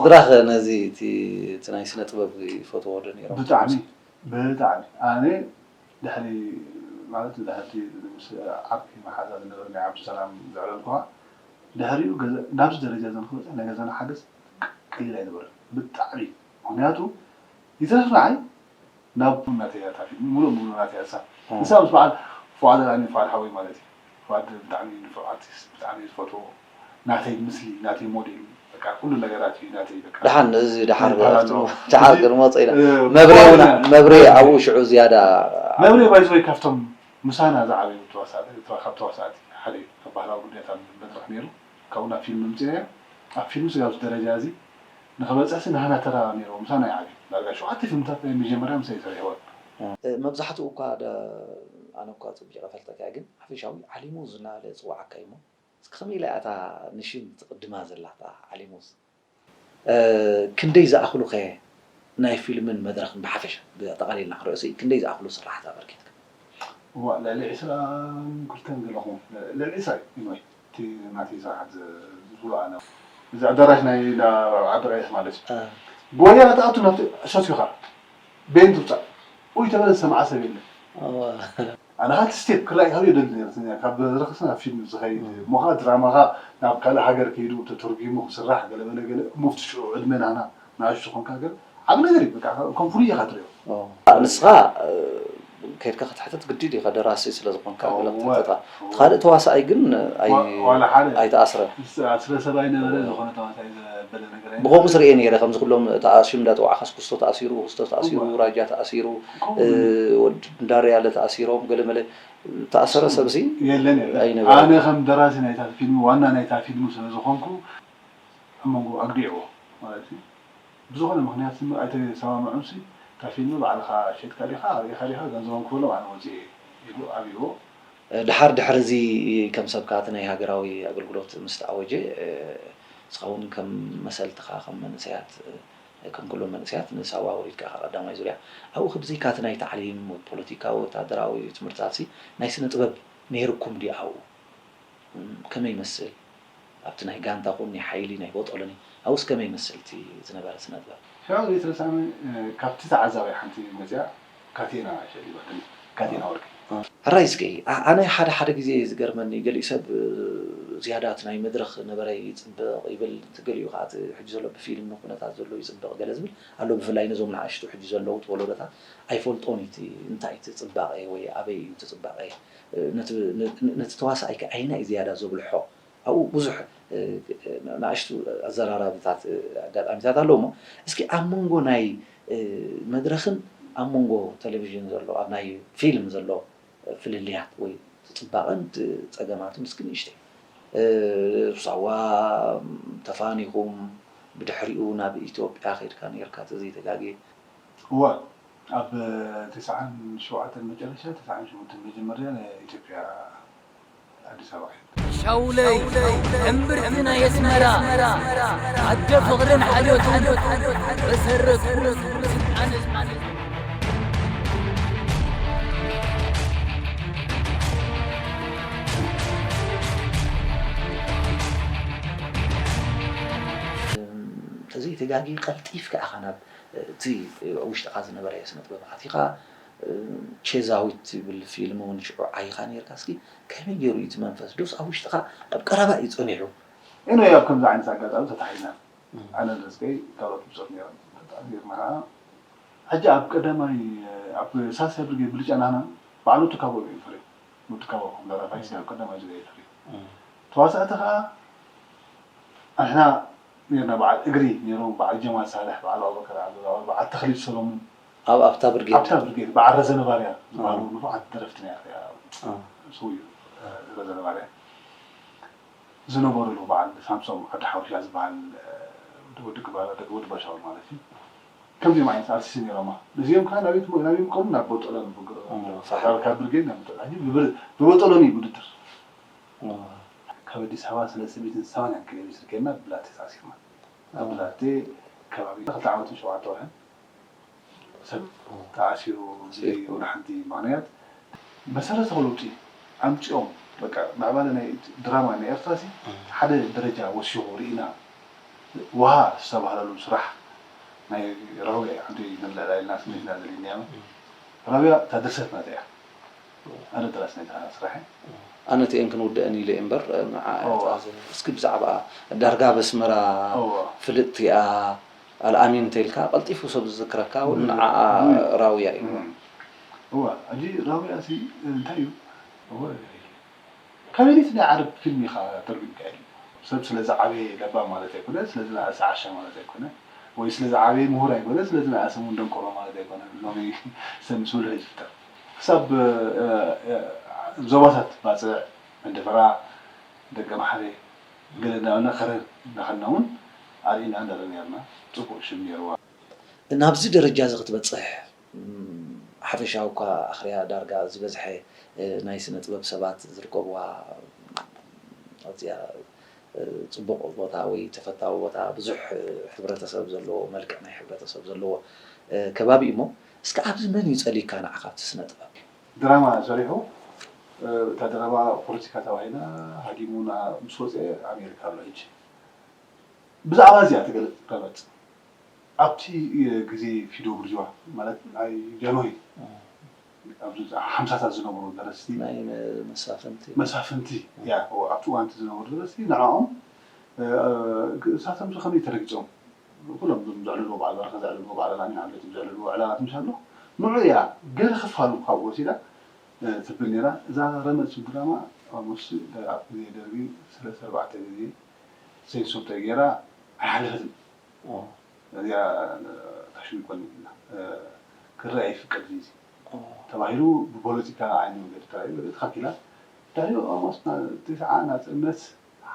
ድራኸ ነዚ እቲ እቲ ናይ ስነ ጥበብ ይፈትዎ ዶ ነይሮም? ብጣዕሚ ብጣዕሚ ኣነ ድሕሪ ማለት ድሕርቲ ምስ ዓቢ መሓዛ ዝነበረ ናይ ዓብዱ ሰላም ዘዕለልኩኻ ድሕሪኡ ናብዚ ደረጃ እዚ ንክበፅሕ ናይ ገዛና ሓገዝ ቀሊል ኣይነበረን ብጣዕሚ። ምክንያቱ ይትረፍ ንዓይ ናብ ናተይ እያ እታ ፊልም ሙሉእ ሙሉእ ናተይ እያ እሳ። ንሳ ምስ በዓል ፍቓድ ኣልኣሚን ፍቓድ ሓወይ ማለት እዩ። ፍቓድ ብጣዕሚ ንፉዕ ኣርቲስት ብጣዕሚ ዝፈትዎ ናተይ ምስሊ ናተይ ሞዴል በቃ ኩሉ ነገራት እዩ ናተይ በቃ። ደሓን እዚ ደሓር ደሓር ክንመፆ ኢና። መብሬ እውን መብሬ ኣብኡ ሽዑ ዝያዳ መብሬ ባይዘወይ ካብቶም ምሳና ዝዓበዩ ተዋሳእቲ ካብ ተዋሳእቲ ሓደ እዩ። ኣብ ባህላዊ ጉዳያት ኣብ መድረኽ ነይሩ ካብኡ ናብ ፊልም ምፅእናዮ ኣብ ፊልም ስጋብ ደረጃ እዚ ንኽበፅሕሲ ናህና ተራ ነይርዎ። ምሳና ይዓብዩ። ዳርጋ ሸውዓተ ፊልምታት ናይ መጀመርያ ምሳይ ሰሪሕወን። መብዛሕትኡ እኳ ኣነ እኳ ፅቡቕ ይፈልጠካ ግን ሓፈሻዊ ዓሊሙዝ እናበለ ዝፅዋዓካ እዩሞ እስኪ ከመይ ኢላ እያ እታ ንሽም ትቕድማ ዘላ እታ ዓሊሙዝ? ክንደይ ዝኣኽሉ ከ ናይ ፊልምን መድረኽን ብሓፈሻ ብኣጠቓሊልና ክንሪኦ ስኢ ክንደይ ዝኣኽሉ ስራሓት ኣበርኪትካ? እዋ ልዕሊ ዕስራን ክልተን ገለኹም ልዕሊ ዕስራ እዩ ኢኖይ እቲ ናተይ ስራሓት ዝብሎ ኣነ እዚ ኣዳራሽ ናይ ዓዲ ቀይሕ ማለት እዩ ጎያ ትኣቱ ናብቲ እሸት ኢኻ ቤን ትውፃእ ኡይ ተበለ ዝሰምዓ ሰብ የለን ኣነ ሓንቲ ስቴፕ ክረኣይ ካብ የደሊ ካብ ረክስ ናብ ፊልም ዝኸይድ እሞ ከዓ ድራማኻ ናብ ካልእ ሃገር ከይዱ ተተርጉሙ ክስራሕ ገለመለ ገለ ሙፍቲ ሽዑ ዕድመ ናና ንኣሽቱ ኮንካ ገለ ዓብ ነገር እዩ በቃ ከም ፍሉይ ኢኻ ትሪኦ ንስኻ ከድካ ክትሕተት ግድድ ኢኻ ደራሲ ስለ ዝኾንካ ገለ ክትሕተት እቲ ካልእ ተዋሳኣይ ግን ኣይተኣስረን ኣስረ ሰብ ኣይነበረ ዝኾነ ተዋሳኣይ ዘበለ ነገር ብኸምኡ ስርኤ ነይረ ከምዚ ኩሎም ተኣሲሩ እንዳጠዋዕካ ስኩስቶ ተኣሲሩ ክስቶ ተኣሲሩ ራጃ ተኣሲሩ እንዳርያለ ተኣሲሮም ገለመለ ተኣሰረ ሰብሲ የለን ኣይነበረ ኣነ ከም ደራሲ ናይታ ፊልሚ ዋና ናይታ ፊልሚ ስለ ዝኾንኩ ኣብ መንጎ ኣግዲዕዎ ማለት እዩ ብዝኾነ ምኽንያት ስምር ኣይተሰማምዑንሲ እታ ፊልሚ ባዕልኻ ሸጥካ ዲኻ ርኢኻ ዲኻ ገንዘቦም ክህሎም ኣነ ወፂኤ ኢሉ ኣብይዎ ድሓር ድሕሪ እዚ ከም ሰብካ እቲ ናይ ሃገራዊ ኣገልግሎት ምስ ተኣወጀ ንስኻ እውን ከም መሰልትኻ ከም መንእሰያት ከም ኩሎም መንእሰያት ንሳዋ ወሪድካ ኢኻ ቀዳማይ ዙርያ ኣብኡ ብዘይካ እቲ ናይ ታዕሊም ፖለቲካዊ ወታደራዊ ትምህርትታትሲ ናይ ስነ ጥበብ ነይርኩም ድዩ ኣብኡ ከመይ ይመስል ኣብቲ ናይ ጋንታ ኹን ናይ ሓይሊ ናይ ቦጦሎኒ ኣብኡስ ከመይ ይመስል እቲ ዝነበረ ስነ ጥበብ ሽዑ ዘይትረስዓኒ ካብቲ ተዓዛባይ ሓንቲ መፅያ ካቴና ሸሊባትኒ ካቴና ወርቂ ሕራይ እስኪ ኣነ ሓደ ሓደ ግዜ ዝገርመኒ ገሊኡ ሰብ ዝያዳ እቲ ናይ መድረኽ ነበረ ይፅብቕ ይብል እቲ ገሊኡ ከዓ እቲ ሕጂ ዘሎ ብፊልም ኩነታት ዘሎ ይፅብቕ ገለ ዝብል ኣሎ ብፍላይ ነዞም ንኣሽቱ ሕጂ ዘለዉ እቲ ወለዶታት ኣይፈልጦን እዩ እቲ እንታይ እቲ ፅባቐ ወይ ኣበይ እዩ እቲ ፅባቐ ነቲ ተዋሳኣይ ከ ኣየናይ እዩ ዝያዳ ዘጉልሖ ኣብኡ ብዙሕ ንኣሽቱ ኣዘራራብታት ኣጋጣሚታት ኣለዉ እሞ እስኪ ኣብ መንጎ ናይ መድረኽን ኣብ መንጎ ቴሌቪዥን ዘሎ ኣብ ናይ ፊልም ዘሎ ፍልልያት ወይ እቲ ፅባቐን እቲ ፀገማትን እስኪ ንእሽተይ ሳዋ ተፋኒኹም ብድሕሪኡ ናብ ኢትዮጵያ ከይድካ ነርካ ተዘይተጋግየ እወ ኣብ ተስዓን ሸውዓተን መጨረሻ ተስዓን ሸሞንተን መጀመርያ ናይ ኢትዮጵያ ኣዲስ ኣበባ ከይድ። ሻውለይ እምብርቲ ናይ ኣስመራ ኣደ ፍቕርን ሓልዮትን መሰረት ኩሉ ስልጣነ ዝሓዘ ተዘይተጋጊ ቀልጢፍካ ኢኻ ናብ እቲ ውሽጥኻ ዝነበረ ስነ ጥበብ ኣቲኻ ቼዛዊት ትብል ፊልም እውን ሽዑ ዓይኻ ነርካ እስኪ ከመይ ገይሩ እዩ እቲ መንፈስ ዶስ ኣብ ውሽጥኻ ኣብ ቀረባ እዩ ጸኒሑ እነ ኣብ ከምዚ ዓይነት ኣጋጣሚ ተታሒዝና ኣነ ደስቀይ ካልኦት ብፆት ነይሮም ተታሒዝና ከዓ ሕጂ ኣብ ቀዳማይ ኣብ ሳልሳይ ብርጌድ ብልጫ ናህና ባዕሉ ትካቦ እዩ ፈርዩ ትካቦ ኮምደራ ፋይሲ ኣብ ቀዳማይ ዝገየ ፈርዩ ተዋሳእቲ ከዓ ኣሕና ኔርና በዓል እግሪ ኔሮም በዓል ጀማል ሳልሕ በዓል ኣቡበከር ዓብዱላ በዓል ተኽሊት ሰሎሙን ኣብ ኣብታ ብርጌድ ኣብታ ብርጌድ በዓል ረዘነ ባርያ ዝበሃሉ ንፉዓት ደረፍቲ ናይ ኣኽርያ ሰው እዩ ረዘነ ባርያ ዝነበሩሉ በዓል ሳምሶም ዓዲ ሓውሻ ዝበሃል ወዲ ቅባላ ደቂ ወዲ ባሻውል ማለት እዩ ከምዚኦም ዓይነት ኣርቲስት ኔሮማ እዚኦም ከዓ ናበይ ናበይ ምቀሩ ናብ ቦጦሎኒ ካብ ብርጌድ ናብ ቦጦሎኒ ብቦጦሎኒ እዩ ውድድር ካብ ኣዲስ ኣበባ ሰለስተ ሚእትን ሰማንያን ኪሎ ሜትር ኬድና ብላቴ ተኣሲርና። ኣብ ብላቴ ከባቢ ክልተ ዓመትን ሸውዓተ ወርሕን ሰብ ተኣሲሩ ብዘይ ወላ ሓንቲ ምኽንያት መሰረታዊ ለውጢ ኣምፂኦም በቃ ምዕባለ ናይ ድራማ ናይ ኤርትራ ሲ ሓደ ደረጃ ወሲኹ ርኢና ውሃ ዝተባህለሉ ስራሕ ናይ ራውያ ዓዲ ንብልዕላ ኢልና ስሜትና ዘሊናዮ። ራውያ እታ ድርሰት ናታ እያ። ኣነ ደራሲ ናይታ ስራሕ እየ። ኣነ እቲኤን ክንውድአን ኢለ እየ እምበር፣ ንዓ እዋ። እታ ዘ-፣ እስኪ ብዛዕባ ዳርጋ በስመራ እዋ። ፍልጥቲ እያ፣ ኣልኣሚን እንተኢልካ ቀልጢፉ ሰብ ዝዝክረካ እውን እም፣ ንዓኣ እም፣ ራውያ እዩ። እም። እዋ፣ ሕጂ ራውያ እዚ እንታይ እዩ? እዋ፣ ካበይቲ ናይ ዓረብ ፊልም ኢኻ ተርጉምካ ኢሉ? ሰብ ስለ ዝዓበየ ለባም ማለት ኣይኮነ፣ ስለ ዝነኣሰ ዓሻ ማለት ኣይኮነ፣ ወይ ስለ ዝዓበየ ምሁር ኣይኮነ፣ ስለ ዝነኣሰ እውን ደንቆሮ ማለት ኣይኮነ። ሎሚ ሰብ ምስ ብልሑ እዩ ዝፍጠር። ክሳብ፣ እ፣ እ፣ ዞባታት ባጽዕ፣ መንደፈራ፣ ደቀ ማሕሬ፣ ገለ እናበልና ከረን እናኸድና እውን ኣርእና ንርኢ ነርና። ጽቡቕ ሽም ነይርዋ። ናብዚ ደረጃ እዚ ክትበጽሕ፣ ም፣ ሓፈሻዊ እኳ ኣኽርያ ዳርጋ ዝበዝሐ፣ እ፣ ናይ ስነ ጥበብ ሰባት ዝርከብዋ፣ ኣዝያ፣ እ፣ ጽቡቕ ቦታ ወይ ተፈታዊ ቦታ፣ ብዙሕ፣ እ፣ ሕብረተሰብ ዘለዎ፣ መልክዕ ናይ ሕብረተሰብ ዘለዎ፣ እ፣ ከባቢ እዩ እሞ፣ እስከ ኣብዚ መን እዩ ጸሊካ ንዓኻ ኣብቲ ስነ ጥበብ? ድራማ ሰሪሑ፣ እ፣ እታ ድራማ ፖለቲካ ተባሂላ፣ ሃዲሙ ና-፣ ምስ ወጸ ኣሜሪካ ኣሎ ሕጂ። ብዛዕባ እዚኣ ትገልጽ ገረጽ። ኣብቲ፣ እ፣ ግዜ ፊዶ ብርጅዋ፣ ማለት ናይ ጃንሆይ፣ ኣብዚ ሓምሳታት ዝነበሩ ደረስቲ፣ ናይ መ-፣ መሳፍንቲ። መሳፍንቲ፣ ያ፣ ኣብቲ እዋን እቲ ዝነበሩ ደረስቲ፣ ንዕኦም፣ እ፣ እሳቶም ከመይ ተረጊጾም፣ ኩሎም እዞም ዘዕልልዎ፣ በዓል በረኸ ዘዕልልዎ፣ በዓል ኣላሚን ዓብደት ዘዕልልዎ ዕላላት ምሽ ኣሎ። ንዑ እያ ገለ ክፋሉ ካብኡ ወሲዳ፣ እ፣ ትብል ነይራ። እዛ ረመጽ ድራማ፣ ኦልሞስት፣ ኣብ ግዜ ደርጊ ሰለስተ ኣርባዕተ ግዜ ሴንሱር ተገይራ ኣይሓለፈትን። ኦ። እዚኣ፣ እ፣ ተሽዊቆኒ ኢላ፣ እ፣ ክረኣ ይፍቀድ እዩ እዚ ኦ። ተባሂሉ ብፖለቲካ ዓይኒ መንገዲ ተራእዩ፣ ተኸልኪላ። ድሕሪኡ ኦልሞስት ና-፣ ተስዓ ናጽነት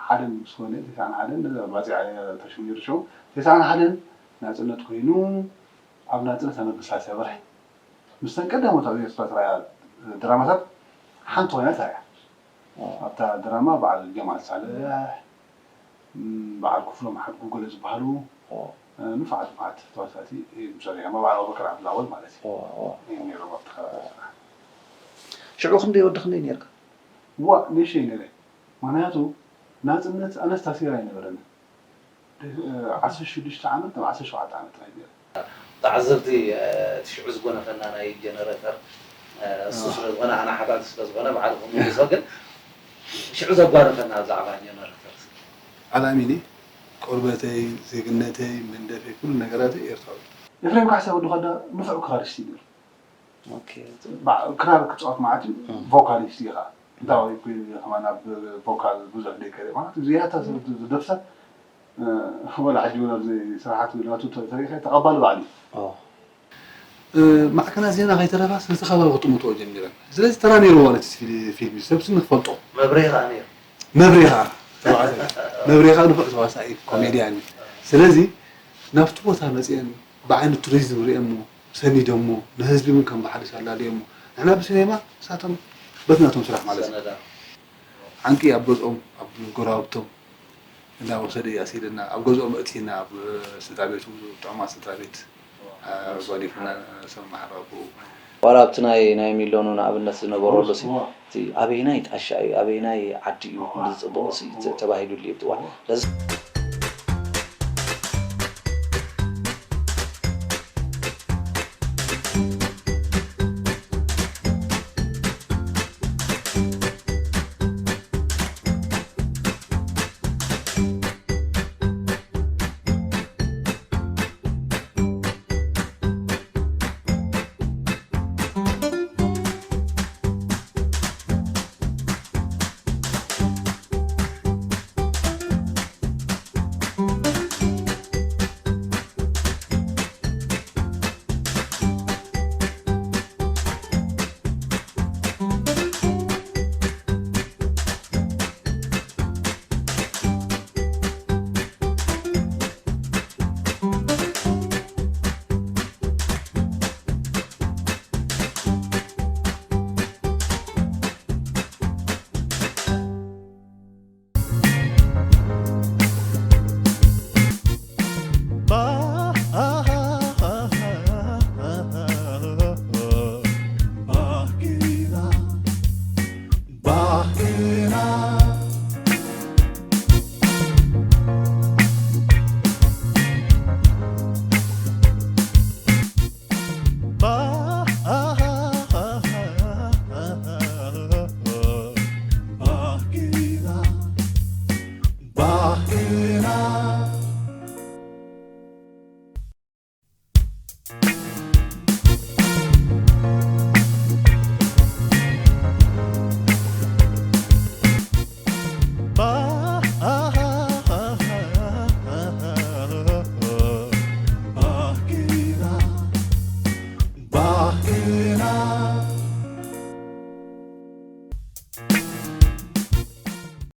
ሓደን ምስ ኮነ፣ ተስዓን ሓደን፣ ነዛ ባጽዕ ተሽሚሩ ሸው፣ ተስዓን ሓደን ናጽነት ኮይኑ፣ ኣብ ናጽነት ኣመበሳስያ ወርሒ፣ ምስተን ቀዳሞት ኣብ ኤርትራ ተራእያ ድራማታት ሓንቲ ኮይና ተራእያ። ኦ። ኣብታ ድራማ በዓል ጀማል ሳልሕ፣ ም፣ በዓል ክፍሎም ሓድጉ ገለ ዝበሃሉ፣ ኦ። እ፣ ንፉዓት ንፉዓት ተዋሳእቲ እዮም ሰሪሖማ፣ በዓል ኣቡበከር ዓብዱልኣወል ማለት እዩ። ኦ፣ ኦ። እዮም ነይሮም ኣብቲ ከባቢ ስራሕ። ሽዑ ክንደይ ወዲ ክንደይ ነይርካ? ዋ፣ ንእሽተይ ነይረ። ምኽንያቱ ናጽነት ኣነስ ታሲር ኣይነበረን። እ፣ ዓሰርተ ሽዱሽተ ዓመት ናብ ዓሰርተ ሸውዓተ ዓመት ጥራይ ነይረ። ተዓዘብቲ፣ እ፣ እቲ ሽዑ ዝጎነፈና ናይ ጀነረተር፣ እ፣ እሱ ኣዎ። ስለ ዝኾነ፣ ኣነ ሓታቲ ስለ ዝኾነ ባዕሉ ክምልሶ፣ ግን ሽዑ ዘጓነፈና ብዛዕባ ጀነረተር። ኣላሚኒ፣ ቆርበተይ፣ ዜግነተይ፣ መንደፈይ፣ ኩሉ ነገራተይ ኤርትራዊ። ኤፍሬም ካሕሳይ ወዲ ኳዳ ንፉዕ ክራሪስት እዩ ነይሩ። ኦኬ። ባ-፣ ክራር ክጻወት ማለት እዩ፣ እም። ቮካሊስት እዩ ኸዓ። እንታይ ኮይኑ ከማን ኣብ ቮካል ብዙሕ ደይከደ ማለት እዩ። ዝያዳ ሰብ ዝደርሰ፣ እ፣ ወላ ሕጂ እውን ኣብዚ ስራሓት ናቱ ተ-፣ ተሪኸ ተቐባሊ በዓል እዩ። ኦ። እ፣ ማዕከናት ዜና ከይተረፋ ስለቲ ከባቢ ክጥምጥኦ ጀሚረን። ስለዚ ተራ ነይርዎ ማለት እዩ፣ ፊል-፣ ፊልም እዩ። ሰብ ስኒ ክፈልጦ። መብሬ ኸዓ ነይሩ። መብሬ ኸዓ ተባዕታይ። መብሬ ኸዓ ንፉዕ ተዋሳኢ ኮሜድያን እዩ። ስለዚ ናብቲ ቦታ መጺአን ብዓይኒ ቱሪዝም ሪኦሞ፣ ሰኒዶሞ፣ ንህዝቢ እውን ከም ብሓድሽ ኣላልዮሞ። ንሕና ብሲኔማ፣ ንሳቶም በቲ ናቶም ስራሕ ማለት እዩ። ሰነዳ። ዓንቂ ኣብ ገዝኦም፣ ኣብ ጎረባብቶም እናወሰደ እዩ ኣስኢልና። ኣብ ገዝኦም ኣእቲና፣ ኣብ ስድራ ቤቱ፣ ጥዑማት ስድራ ቤት፣ ኣጓኒፍና፣ ሰብ መሓር ኣቦኡ። ዋላ ኣብቲ ናይ፣ ናይ ሚሎኑ ንኣብነት ዝነበረሉ ሲ፣ እዋ። እቲ ኣበየናይ ጣሻ እዩ፣ ኣበየናይ ዓዲ እዩ እዋ፣ ክንዲ ዝጽብቕ እዋ፣ ሲ፣ እዋ። ተባሂሉሉ እዩ ኣብቲ እዋን። እዋ። ለዚ